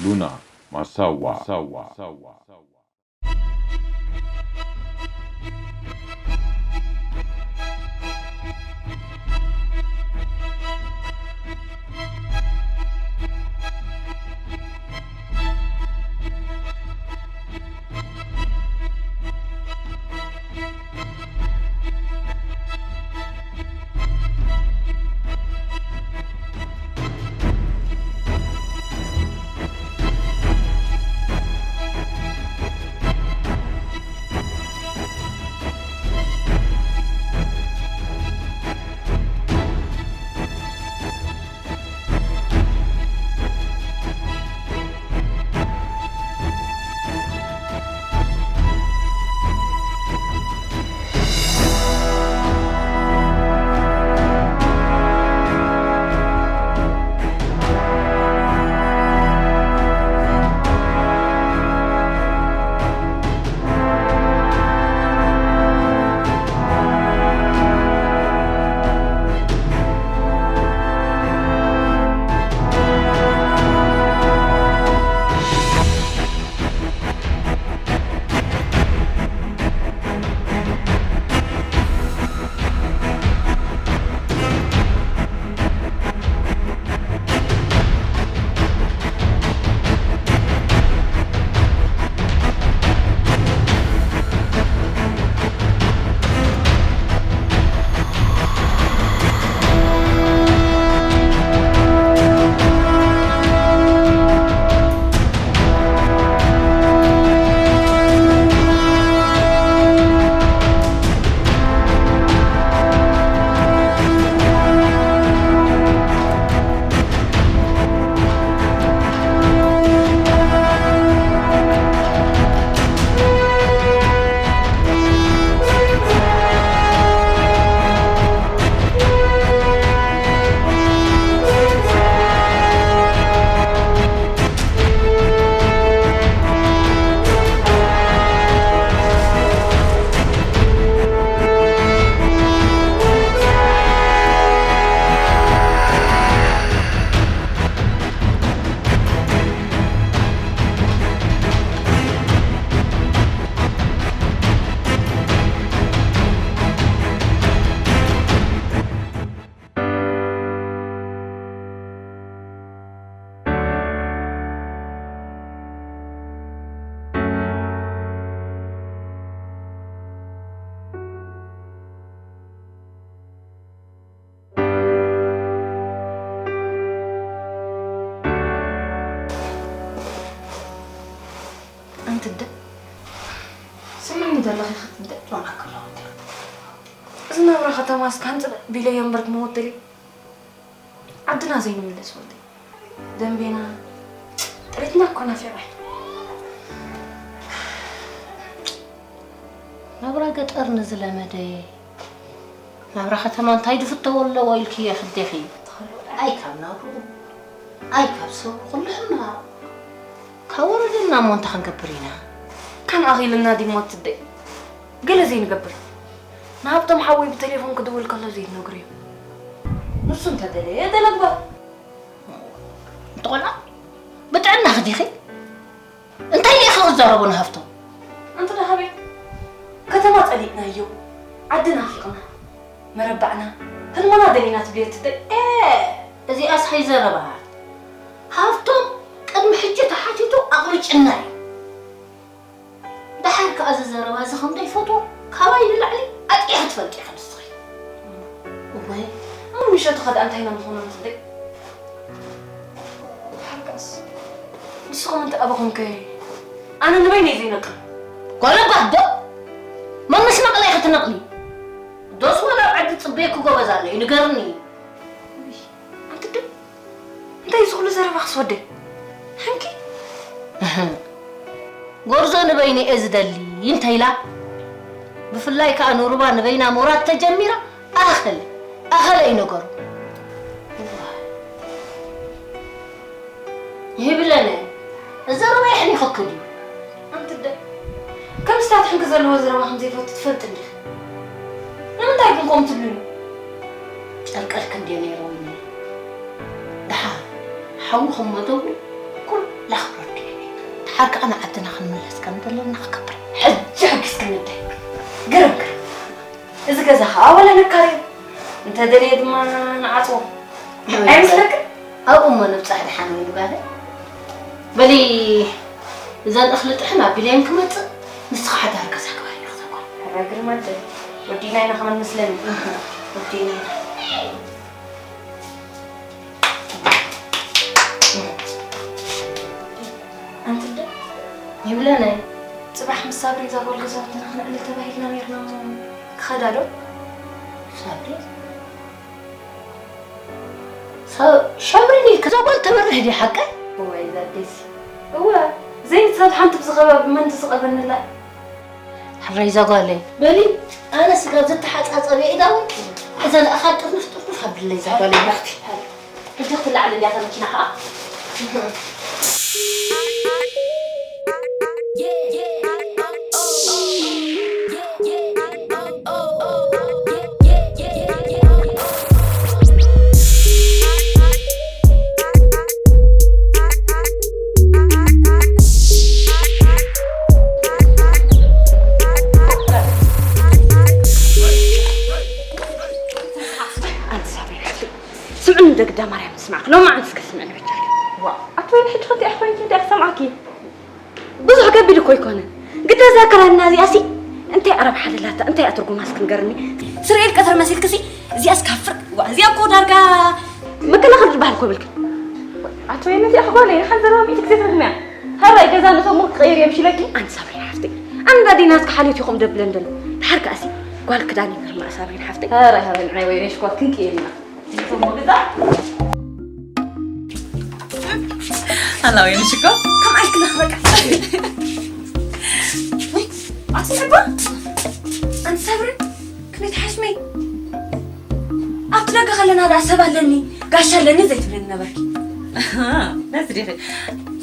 ሉና ማሳዋ። ኣንቲ ኣደ፣ ስምዕኒ ዘለኺ ክትደ ጨናክሎ። እዚ ናብራ ከተማስ ክሃንጽ ቢለዮ እምበር ክመውት ደልየ። ዓድና ዘይንምለስ ወደይ። ደንቤና ጥሪትና እኮ ናፊቐ። ናብራ ገጠር ንዝለመደ ናብራ ከተማ እንታይ ዝፍተዎ ኣለዎ ኢልክዮ ክዴኺ? ኣይ ካብ ናብርኡ፣ ኣይ ካብ ሰቡ፣ ኩሉ ሕማቕ። ካብ ወረደልና እሞ እንታይ ክንገብር ኢና? ከም ኣኺልና ዲሞ ትደይ። ገለ ዘይንገብር። ንሃብቶም ሓወይ ብቴሌፎን ክድውል ከሎ ዘይንነግሮ እዩ። ንሱ እንተደለየ ደለግባ። እንተኾና ብጥዕና ክዲኺ? እንታይ ኢኺ ክዛረቦ ንሃብቶም? ኣንቲ ደሃበይ፣ ከተማ ጸሊእናዮ፣ ዓዲ ናፊቕና፣ መረባዕና፣ ህልሞና ደሊና ትብልዮ ትደይ? ኤ፣ እዚኣስ ሃይዘረባ። ሃብቶም ቅድሚ ሕጂ ተሓቲቱ ኣቕርጭና እዩ። ደሓር ከኣ እዚ ዘረባ እዚ ከም ዘይፈትዎ ካባይ ንላዕሊ ኣጥቂኺ ትፈልጢ ኢኺ ንስኺ። እወ፣ ኣብ ምሸቱ ከ ደኣ እንታይ ኢና ንኾኖ ንኽእል? ደሓር ከኣስ ንስኹም እንተ ኣበኹም ከ ኣነ ንበይነይ ዘይነቅል? ጓል ኣባ ኣቦ፣ መን ምስ ነቕለ ኢኺ ትነቕሊ? ዶስ ወላ ኣብ ዓዲ ዝጽበየኪ ጎበዝ ኣሎ እዩ፣ ንገርኒ። ኣንቲ ዶ እንታይ እዚ ኩሉ ዘረባ ክስወደ? ሕንኪ? ጎርዞ ንበይኑ እየ ዝደሊ እንተ ኢላ፣ ብፍላይ ከኣ ንሩባ ንበይና ምውራድ ተጀሚራ፣ ኣኸለ፣ ኣኸለ እዩ ነገሩ። ይብለነ፣ እዚ ዘረባ የሕኒኸኪ ድዩ? ኣንቲ ደ፣ ከም ስታት ሕንኪ ዘለዎ ዘረባ ከም ዘይፈቱ ትፈልጢ እንዲኺ። ንምንታይ ግን ከምኡ ትብልኒ? ቀልቀልክ እንድየ ነይረ ወይኒ። ደሓር ሓዊ ከም መደቡ ኩላ ክብረቱ እየ። ደሓር ከኣ ንዓድና ክንምለስ ከም ዘለና ክገብር። ሕጂ ሕጊስ ክንደይ ግርም ግርም። እዚ ገዛ ከኣ ወላ ነካርዮ። እንተ ደልየ ድማ ንዓጽዎ። ኣይመስለክን? ኣብኡ እሞ ንብጻሕ ደሓን ወይኒ ጓለይ። በሊ እዘን እኽሊ ጥሕን ኣቢለየን ክመጽእ፣ ንስኻ ሓዳር ገዛ ግበሪ ኢልኺ ዘጓል። ሕራይ ግርም ኣደ፣ ወዲእና ኢና ከማን መስለኒ። ወዲእና ኢና። ኣንቲ ኣደ፣ ይብለነ። ጽባሕ ምስ ሳብሪ እዛ ጓል ገዛውትና ክነዕልል ተባሂልና ነይርና እሞ ክኸዳ ዶ? ሳብሪ? ሳ-፣ ሻብሪን ኢልኪ እዛ ጓል ተበርህ ድያ ሓቀይ? እዋይ፣ እዛ ኣደይሲ። እወ፣ ዘይንሳብ ሓንቲ ብዝኸባ ብመን ትስቐበንላ? ሕራይ እዛ ጓለይ። በሊ፣ ኣነ ስጋብ ዝተሓጻጸበ ኢዳ እውን እዘን ኣኻል ጥርንፍ ጥርንፍ ኣብለይ እዛ ጓለይ። ሕጂ ክትለዓል እንድያ እታ መኪና ኸኣ። ኣንቲ ሳብሪና፣ ስምዕኒ እንደ ግዳ ማርያም ትስማዕኪ። ሎማዓንቲ እስከ ስምዕኒ በጃኪ። ዋ፣ ኣቲ ወይኒ፣ ሕጂ ከ እንታይ ኢኺ ኮይንኪ? እንታይ ክሰምዓኪ? ብዙሕ ከቢድ እኮ ኣይኮነን። ግዳ እዛ ክራና እዚኣሲ እንታይ ረብሓ ደላታ? እንታይ እያ ትርጉማ እስኪ ንገርኒ? ስርኤል ቀትሪ መሲልክሲ እዚኣስ ካብ ፍርቂ። ዋ፣ እዚኣ እኮ ዳርጋ መከላኸሊ ዝበሃል እኮ ይብልኪ። ኣቲ ወይኒ፣ እንታይ ኢኺ ጓለይ? ንሓንቲ ዘረባ ሚእቲ ግዜ ትደግምያ። ሕራይ ገዛ ነቶም ሙር ክቐይር እየ ምሽ ኢለኪ። ኣንቲ ሳብሪና ሓፍተይ፣ ኣነ እንዳ ዲናትኪ ሓልዮት ኢኹም ደብለን ደሎ። ድሓር ከኣሲ ጓል ክዳን ይምህር እምበር ሳብሪና ሓፍተይ። ሕራይ፣ ሕራይ፣ ንዓይ ወይኒ ሽኮር ክንቅይር ኢና። ኣላ ወይኒ ሽኮር። ከም ኣልክና ክበቃ። ወይ፣ ኣቲ ሕባ፣ ኣንቲ ሳብሪ፣ ክንደይ ትሓሽመይ። ኣብቲ ደገ ከለና ደኣ ሰብ ኣለኒ፣ ጋሻ ኣለኒ ዘይትብለኒ ነበርኪ። ነዚ ዲኺ።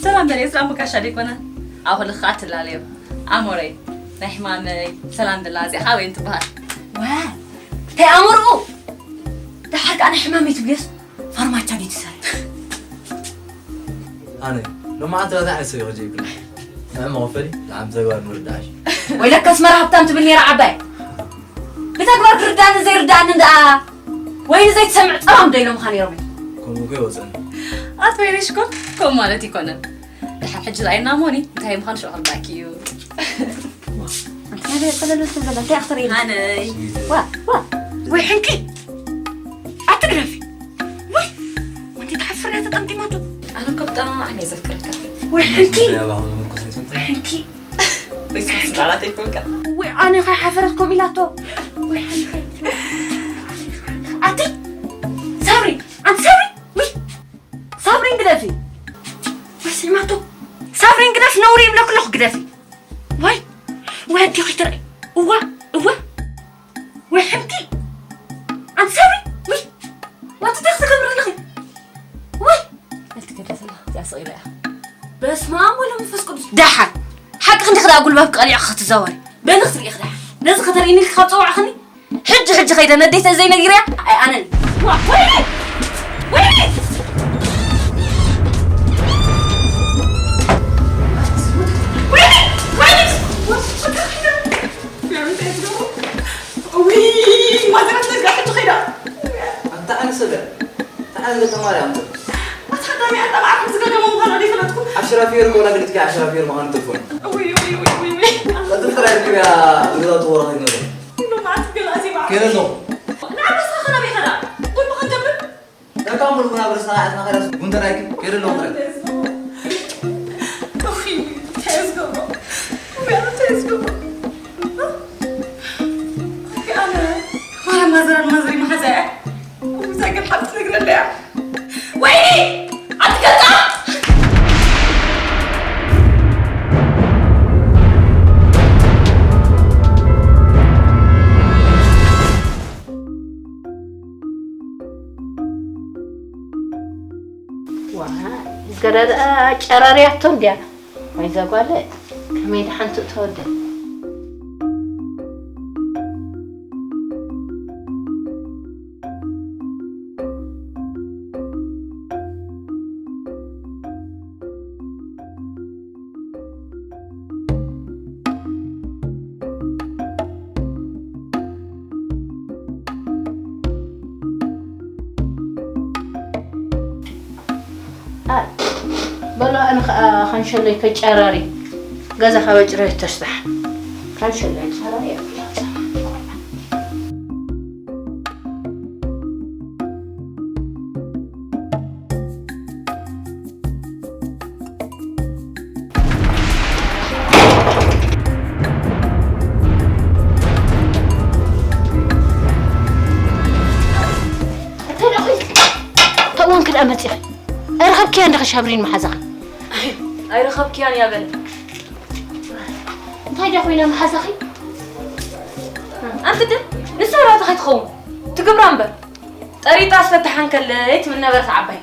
ሰላም በለይ፣ እዚ ደኣ እሞ ጋሻ ደይኮነ። ኣብ ኩሉ ከዓ ትላለዮ። ኣሞረይ፣ ናይ ሕማመይ፣ ሰላም በላ፣ እዚኣ ከዓ ወይኒ ትበሃል። ዋ፣ እንታይ ኣሞርኡ? ደሓር ከዓ ናይ ሕማመይ ትብልዮስ? ፋርማቻ ቤት ይሰርሕ። ኣነ ሎማዓንቲ እንታይ ዓይነት ሰብ ኢኺ ጀይብላ? ንዕሚ ክፈሊ፣ ንዓም ተግባር ምርዳእሽ። ወይለካ ኣስመራ ሃብታም ትብል ነይራ ዓባይ። ብተግባር ክርዳእኒ ዘይርዳእኒ ደኣ ወይኒ ዘይትሰምዕ ጸማም ዶ ኢሎምኻ ነይሮም እዮም? ከምኡ እኮ ይወጸኒ። ኣቶ ወይኒ ሽኮር ከምኡ ማለት ኣይኮነን። ድሓር ሕጂ ረኣየና እሞኒ እንታይ ምዃኑ ሽዑ ክርዳእኪ እዩ። ኣንቲ ናበይ ጸለሉ ትብል ዘላ? እንታይ ክትርኢ? ኣነይ። ዋ፣ ዋ። ወይ ሕንቂ። ኣትግረፊ። ወይ፣ ወንቲ ትሓፍር እያ ተጠምጢማቶ። ኣነ እኮ ብጣዕሚ እየ ዘፍቅረካ። ወይ ሕንኪ። ያባ፣ ኣሁን ምርኩስ ነው። ሕንኪ። ወይ ስራላት ይኮንካ። ወይ ኣነ ከይ ሓፈረት ኮም ኢላቶ። ወይ ሕንኪ። ኣቲ ሳብሪ፣ ኣንቲ ሳብሪ። ወይ ሳብሪን ግደፊ። ወይ ስማቶ። ሳብሪን ግደፊ፣ ነውሪ ይብለክ ኣለኹ፣ ግደፊ። ወይ፣ ወይ ኣቲ ኺትረይ። እዋ፣ እዋ። ወይ ሕንኪ። ኣንቲ ሳብሪ፣ ወይ፣ ዋት እንታይ ክትገብሪ ኣለኺ? ወይ፣ ኣልትገደሰላ፣ እዚኣ ስቕ ኢላ እያ። በስመ ኣብ ወወልድ ወመንፈስ ቅዱስ። ደሓን፣ ሓቂ ክንዲ ክዳ ጉልባብ ቀሊዕ ክትዛወሪ። በሊ ክትርኢ ክዳ። ነዚ ከተርእኒ ኢልኪ ካብ ጸዋዕኽኒ፣ ሕጂ ሕጂ ከይደ ነዴተ ዘይነጊርያ፣ ኣይ ኣነን። ዋ፣ ወይኒ! ወይኒ! ወይኒ! ወይኒ! ውይ፣ ማዘር ኣትነግራ ሕጂ ኸይዳ። ኣታ ኣነ ሰበ፣ ኣታ ኣነ ደቂ ማርያም። ኣታ ኣዳሚ ኣታ ማዕረም ዝገገመ ምዃኑ ዘይፈለጥኩ። ኣሽራፊ ወይኒ ከሆነ ግድግዳ ኣሽራፊ ወይኒ ምዃኑ ትርፎ። ውይ፣ ውይ፣ ውይ፣ ውይ፣ ውይ። ቀጥታ ርክብያ ንግዛቱ ወረኸ ይኖር። ኢሉ ማዕት ገላ እዚህ ማዕት። ከይደ ኣለኹ። ንዓብ ርእስኻ ኸ ናበይ ኸዳ? ቁልቢ ኸንገብር? ደቃ ሙሉ ግና ብርስና ኣትና ኸዳስ ጉንተናይክ ከይደ ኣለኹ። ውይ፣ እንታይ እዩ ዝገብሮ? ውይ፣ እንታይ እዩ ዝገብሮ? ውይ፣ ኣነ ማራ ማዘር ኣልማዝ ሪማ ሓዛ እያ። ውይ፣ እዛ ግን ሓንቲ ትነግረለያ። ወይኒ! ኣትገልጻ! ዋ፣ ገለ ደኣ ጨራርያቶ እንድያ። ወይ ዘጓለ፣ ከመይ ደሓን ትእተወደ? ሸለይ ከጫራሪ ገዛ ካበጭረ ተስራሕ። ካን ሸለይ ጫራሪ። ተወን ክልኣ መፂኻ ኣይረኸብክያ እንዲኻ ሻብሪን መሓዛኻ። ኣይረኸብክያን እያ በለ። እንታይ ድያ ኮይና መሓዛኺ? ኣንቲ ድ ንሳ ራእታ ከይትኸውን ትግብራ እምበር፣ ጠሪጣ ዝፈትሓን ከለይ ትብል ነበረት ዓባይ።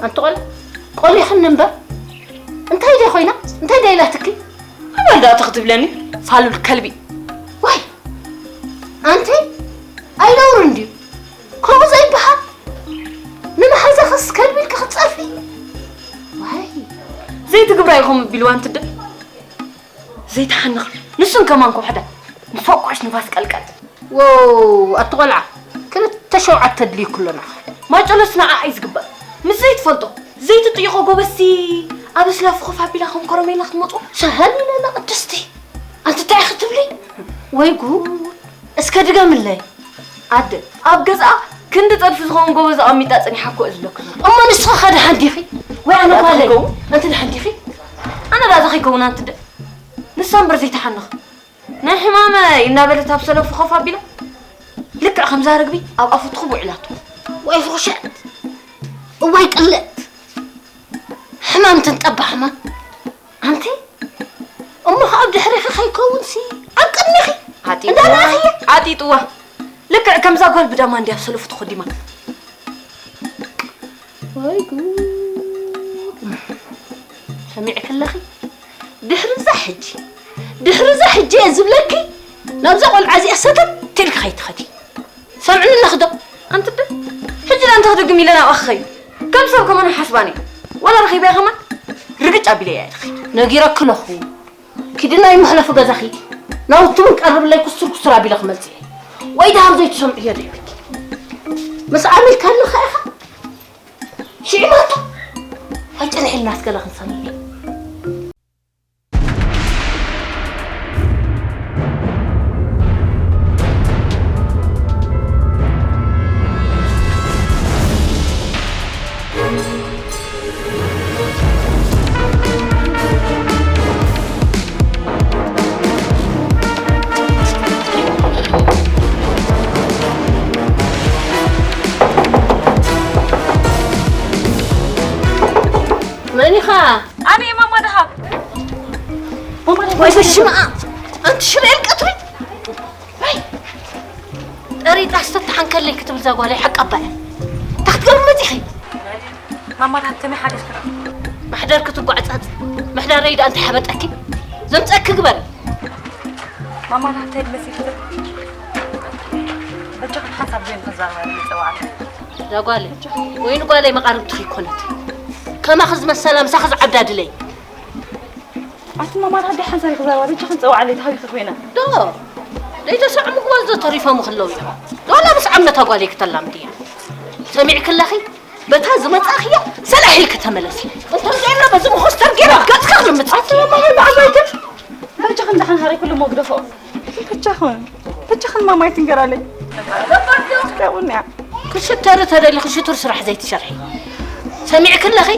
ኣንቲ ቆል ቆሊኽኒ እምበር እንታይ ድያ ኮይና? እንታይ ድያ ኢላትኪ? ኣባል ዳኣ ተኽትብለኒ ፋሉል ከልቢ። ዋይ ኣንቲ ኣይነውር እንድዩ። ከምኡ ዘይበሃል ንመሓዛኽስ ከልቢ ኢልኪ ክትጸርፊ? ዋይ ዘይትግብራ ኢኹም ቢልዋ እንትደ ዘይትሓንኽ። ንሱን ከማን ከውሕዳ ንፈቋሽ ንፋስ ቀልቀል። ዎው ኣቲ ቆልዓ ክልተ ሸውዓተ ድልዩ ኩሎና። ማጨሎስ ንዓ እዩ ዝግበር። ምስ ዘይትፈልጦ ዘይትጥይቆ ጎበዝቲ ኣብ እስላፍ ኮፍ ኣቢላ ከም ኮረሜላ ክትመጡ። ሰሀል ኢለና ቅድስቲ ኣንቲ እንታይ ክትብሊ? ወይ ጉድ። እስከ ድገምለይ። ኣደ ኣብ ገዝኣ ክንዲ ጸድፊ ዝኸውን ጎበዝ ኣሚጣ ጸኒሓ እኮ እዩ ዝብለኩ ዘሎ። እሞ ንስኺ ከ ደሓን ዲኺ? ወይ ኣነ ጓለይ? ኣንቲ ደሓን ዲኺ? ኣነ ዳኣ እንታይ ከይከውን ኣንቲ ደ ንሳ እምበር ዘይትሓንኽ። ናይ ሕማመይ እናበለት ኣብ ሰለፉ ኮፍ ኣቢላ ልክዕ ከምዛ ርግቢ ኣብ ኣፉ ትኹብ ውዕላቶ። ወይ ፍቑሸት። እዋይ ቅልእት። ሕማም ትንጠባ ሕማም። ኣንቲ እሞ ከ ኣብ ድሕሪኺ ከይከውንሲ ኣብ ቅድሚኺ ዓጢጥዋ። እንዳረኣኽያ። ዓጢጥዋ። ልክዕ ከምዛ ጓል ብዳማ እንድያ ኣብ ሰለፉ ተኾዲማ። ወይ ጉድ። ሰሚዕኪ ኣለኺ? ድሕሪ እዛ ሕጂ ድሕሪ እዛ ሕጂ እየ ዝብለኪ። ናብዛ ቆልዓ እዚኣ ሰተት ኢልኪ ከይትኸዲ። ሰምዕኒ ኣለኺ ዶ? ኣንቲ ዶ ሕጂ ዳ እንታይ ክደግም ኢለ ናብኣ ክኸይድ? ከም ሰብ ከማን ሓስባኒ። ዋላ ረኺበያ ከማን ርግጭ ኣቢለ እያ ኢልኺ። ነጊረኪ ኣለኹ። ኪዲ ናይ መሕለፊ ገዛኺ ናውቲ እውን ቀርብለይ ኩስቱር ኩስቱር ኣቢለ ክመጽእ እየ። ወይ ደሃብ ዘይትሰምዕዮ ዶ ይብልኪ? ምስ ኣሚልካ ኣለኻ ኢኻ? ሽዒማቶ ኣይጨንሕልና እስከ ላ ክንሰምዕ። መን ኢኻ? ኣነ እየ ማማ ደሃብ። ማማ ደሃብ ወይ በሽመኣ። ኣንቲ ሽመኤል ቀትሪ። ወይ ጠሪጣ ስተተሓንከለይ ክትብል እዛ ጓለይ ሓቂ ኣባያ። እንታይ ክትገብሪ መፂኺ? ማማ ደሃብ ከመይ ሓደርኪ? ማሕደር ክትጓዕፃፅ። ምሕዳረይ ደኣ እንታይ ሓበጠኪ? ዘምፀኪ ግበሪ። ማማ ደሃብ እንታይ መሲልኪ? በጃ ሓንሳብ ዘይንተዛረባ ይፀዋዕኪ። እዛ ጓለይ ወይ ንጓለይ መቓርብትኺ ይኮነት። ከማኺ ዝመሰላ ምሳኺ ዝዓብዳ ድለይ። ኣቲ ማማ ደሃብ ሓንሳብ ክዛረባ በጃ ክንፀዋዕለይ ተሃቢኺ ኮይና። ዶ ዘይተሰዕሙ ግዋዝ ዶ ተሪፎም ክለው እዮም። ዶ ዋላ ምስ ዓመታ ጓለይ ክተላምድያ። ሰሚዕኪ ኣለኺ? በታ ዝመጻእኽያ ሰላሕ ኢልኪ ተመለሲ። እንተ ዘይና በዚ መኾስተር ገይረ ገጽካ ንምጻእኪ። ኣቲ ማማ ደሃብ በዓል ባይትን በጃኽን ደሓን ሃረይ ኩሉ ሞ ግደፎ። በጃኽን በጃኽን ማማ ኣይትንገራለይ። ያውንያ ክሽተሪ ተደሊኺ ሽቱር ስራሕ ዘይትሰርሒ። ሰሚዕኪ ኣለኺ?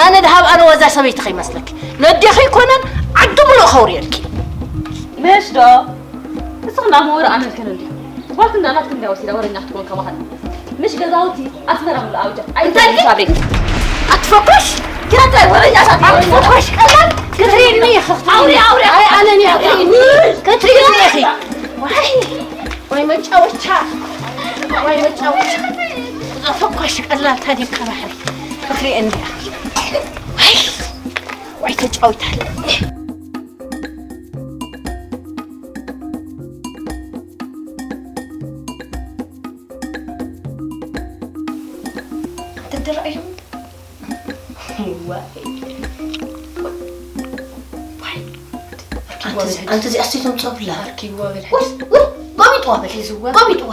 ኣነ ደሃብ ኣነ ዋዛ ሰበይቲ ከይመስለኪ። ነዴኺ ኣይኮነን ዓዲ ሙሉእ ከውርየልኪ። ምሽ ዶ? ንስኺ እንዳ መወረ ኣመልክን እንዲ። ጓልኪ እንዳ ናትኪ እንዳ ወሲዳ ወረኛ ክትኮን ከማኸን። ምሽ ገዛውቲ ኣስመራ ሙሉ ኣውጃ። እንታይ እንታይ ሳብሪ? ኣትፈኮሽ? ኪራታይ ወረኛ ሳብሪ። ኣትፈኮሽ ቀላል ክትሪኒ ኢኺ። ኣውሪ፣ ኣውሪ። ኣይ ኣነኒ ክትሪኒ። ክትሪኒ ኢኺ። ዋይ፣ ዋይ መጫወቻ። ዋይ መጫወቻ። እዛ ፈኳሽ ቀላል ታዲያ ከባህሪ ክትሪኒ። ዋይ፣ ዋይ ተጫውታለ። ተደራእዮም። ዋይ። ዋይ። ኣንቲ እዚ ኣስቲ ተምጽኦ ብላ። ኣርኪብዋ በል ወይ፣ ሕጂ። ወይ፣ ጎቢጥዋ በል። ሒዝዋ። ጎቢጥዋ።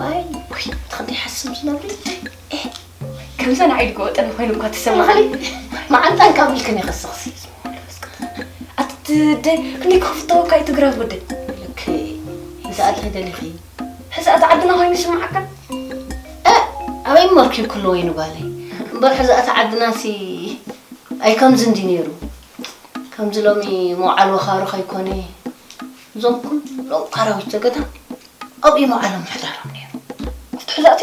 ዋይ። ወይ፣ ትኽንደይ ሓስም ዝነብር። ኤ። ከምዛ ንዓይ ድጎ ወጠን ኮይኑ እኳ ትሰማዓኒ። መዓንጣን ካብ ኢልክን ይኸስኽሲ። ትደይ ክንደይ ክፍተወካ እዩ ትግራብ ወደይ። ልክ። እዛ ኣልከ ደሊኺ? ሕዚ ኣታ ዓድና ኮይኑ ይስምዓካ? እ፣ ኣበይ መርኪብ ክሎ ወይኑ ጓለይ? እምበር ሕዚ ኣታ ዓድናሲ ኣይ ከምዚ እንዲ ነይሩ። ከምዚ ሎሚ መውዓል ወኻሩ ከይኮነ፣ እዞም ኩሎም ኣራዊት ዘገዳም ኣብ ኢሞ ዓለም ምሕዳሮም ነይሩ። ክትሕዛእቲ?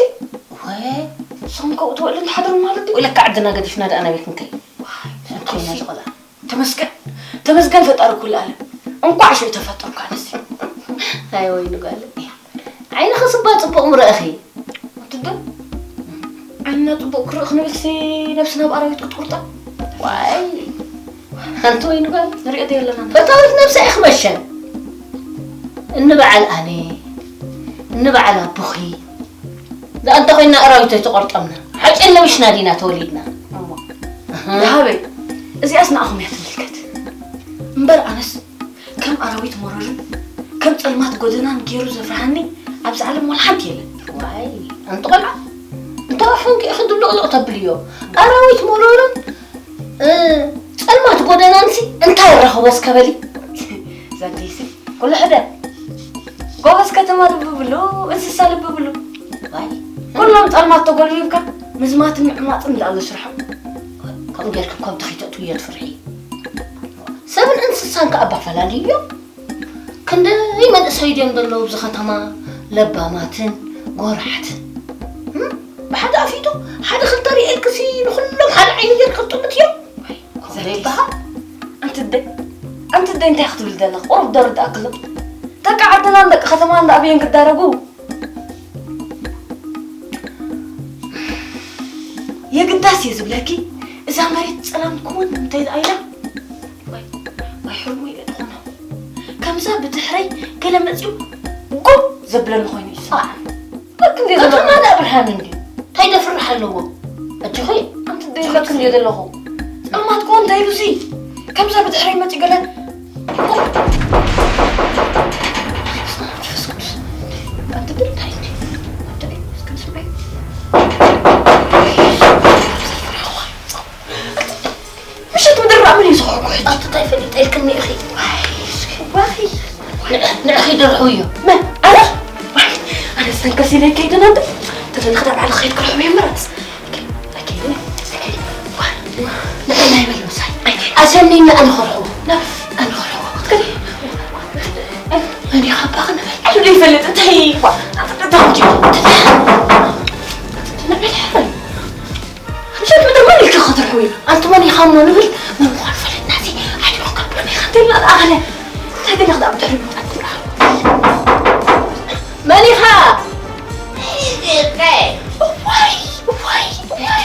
ወ-፣ ንስኹም ከብኡ ትውዕልን ትሓድሩ ማለት እዩ? ወለካ ዓድና ገዲፍና ደኣ ናበይ ክንከይድ? ዋይ፣ ኮይና ዝቆልዓ። ተመስገን፣ ተመስገን ፈጣሪ ኩሉ ዓለም። እንኳዕ ሽዑ ተፈጠርኩ ኣነሲ። ኣይ ወይኒ ጓለይ። ዓይንኺ ስባ ጽቡቕ ምረእኺ። ኣትደ ዓይንና ጽቡቕ ክርኢ ክንብልሲ ነብስና ብኣራዊት ክትቁርጣ። ዋይ። ሓንቲ ወይኒ ጓል ንሪኦ ዶ ኣለና? ፈታዊት ነብሳ ኢኺ መሸን። እንበዓል ኣነ፣ እንበዓል ኣቦኺ። ደኣ እንተ ኮይና ኣራዊት ኣይተቆርጠምና። ሓቂ ለቢሽና ዲና ተወሊድና? እሞ። ኣሃ። ደሃበይ፣ እዚኣስ ንኣኹም እያ ትምልከት። እምበር ኣነስ ከም ኣራዊት መሮርን ከም ጸልማት ጎደናን ገይሩ ዘፍርሃኒ ኣብዚ ዓለም ዋላ ሓንቲ የለን። ዋይ፣ ኣንቲ ቆልዓ፣ እንተ ኣፎም ክኢኺ ድብልቕልቕ ተብልዮ። ኣራዊት መሮርን፣ እ፣ ጸልማት ጎደናንሲ እንታይ ይራኸቦ እስከ በሊ? ዘዲሲ፣ ኩሉ ሕደ። ጎበዝ ከተማ ልቢ ብሉ፣ እንስሳ ልቢ ብሉ። ዋይ። ኩሎም ጸልማት ተጎልቢብካ ምዝማትን ምዕማጽን ደኣ ዘስርሖም። ከምኡ ጌርካ እኳ ብድኺ ተእትውዮ ትፍርሒ። ሰብን እንስሳን ከኣ ኣባፈላለዩ እዮም። ክንደይ መንእሰይ ድዮም ዘለዉ ኣብዚ ከተማ ለባማትን ጎራሕትን። እም? ብሓደ ኣፊቱ ሓደ ክልተ ሪኤልክሲ ንኹሎም ሓደ ዓይኒ ጌርካ ትጥምት እዮም። ከምኡ ዶ ይበሃል? ኣንቲ ደይ፣ ኣንቲ ደይ እንታይ ክትብል ዘለኽ? ቁሩብ ዶ ርድኣክሎ? ደቂ ዓድናን ደቂ ከተማን ደኣ ኣበየን ክዳረጉ? የግዳስ እየ ዝብለኪ፣ እዛ መሬት ጸላም ክውን እንተይልኣይላ፣ ዋይ፣ ዋይ፣ ሕርሙ ኢለ ዝኾነ። ከምዛ ብድሕረይ ገለ መጺኡ ጉብ ዘብለኒ ኮይኑ ይስማዕ። ልክ እንደ ኣቶ ዘለኹ። ማዳ ብርሃን እንድዩ። እንታይ ደፍርሕ ኣለዎ? ኣጆኺ። ኣንቲ ደይ ኢለክ እንደ ዘለኹ። ጸልማት ክውን እንታይ ኢሉሲ? ከምዛ ብድሕረይ መጺኡ ገለ ኣንቲ ድርታይ እንዲ? ኣንቲ ደይ እስከ ስምዒ። ምሸት ምድሪ ራእምን እዩ ዝኾንኩ ሕጂ። ኣንቲ እንታይ ፈሊጠ ኢልክኒ ኢኺ? ዋይ፣ እስኪ ዋይ። ንዕ-፣ ንዕኺ ድርሑ እዮ። መን? ኣነ? ዋይ፣ ኣነ ዝተንከስ ኢለ ከይደ ናንተ። ተደለኽ ዳብ ዓለ ኸይድ ክርሕቡ እየ ምራስ። ኣሰኒና ኣነ ኸርሕዎ። ኣነ ኸርሕዎ። ክትከዲ? መን ኢኻ እባ ክንብል? ኣነ ዘይፈልጥ እንታይ እኳ። እንታይ እንጂ? ንዕል ሕረይ። ምሸት ምድሪ መን ኢልካ ኸትርሕዊ? ኣንቲ መን ኢኻ እሞ ንብል? መን ምዃኑ ፈለጥና ሲ? ሓዲኹም ካብ ብርኒ ኸንተልና ኣኸለ። እንታይ ገለ ክዳ ብድሕሪ ምምጣት ትብልሃሉ? መን ኢኻ? እዋይ፣ እዋይ፣ እዋይ።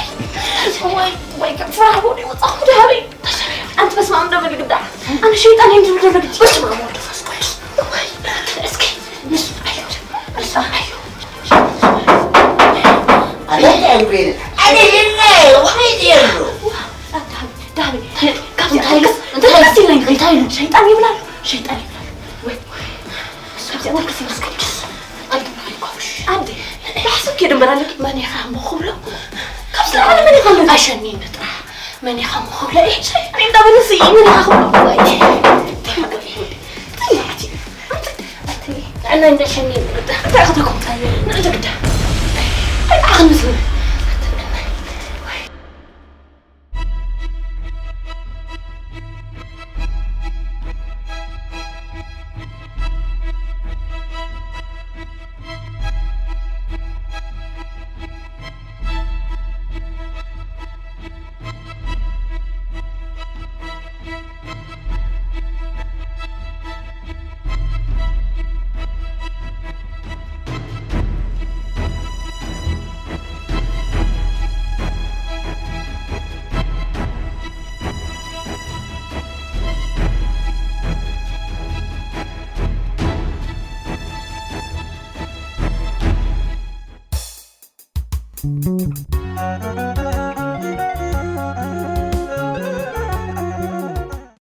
እዋይ፣ እዋይ፣ ከም ፍራህ ሆነ ወጣኹ ዳሪ። ኣንቲ በስመ ኣብ ዶ በሊ ግዳ። ኣነ ሸይጣን እየ ዝብል ዘሎ ግዲ። በስመ ኣብ ወወልድ ወመንፈስ ቅዱስ። እዋይ፣ እስኪ ንሱ ኣዮ፣ ንሱ ኣዮ። ኣነ እንታይ እብሎ የለ? ኣነ የለ፣ ውሓይ የሉ። ዋ፣ ዳኒ፣ ዳኒ፣ ካብዚ እንታይ ኢሉ? እንታይ ኢሉ? እንታይ ኢሉ? እንታይ ኢሉ? ሸይጣን ይብላሉ፣ ሸይጣን ይብላሉ። ወይ፣ ወይ። ካብዚ ኣትክልቲ መስገድስ። ኣይ፣ ኣይኮፍሽ። ኣንዴ፣ ብሓሳብ ከይደ እምበር ኣለኪ። መን ኢኻ እሞ ክብሎ? ካብ ዝለዓለ መን ኢኻ ኣሎ? ኣሸኒኒ ጥራሕ። መን ኢኻ እሞ ክብሎ? እይ፣ ሸይ፣ ኣይ፣ እንዳበለሲ፣ መን ኢኻ ክብሎ? ወይ፣ ተይ፣ ተይ፣ ተይ፣ ኣንቲ፣ ኣንቲ፣ ጥዕና እንደ ሸኒኒ ጥራሕ። እንታይ ክትኮምታ? ንዕደ ግዳ። ኣይ፣ ዓኽንስ። ኣንቲ፣ ጥዕና። ወይ።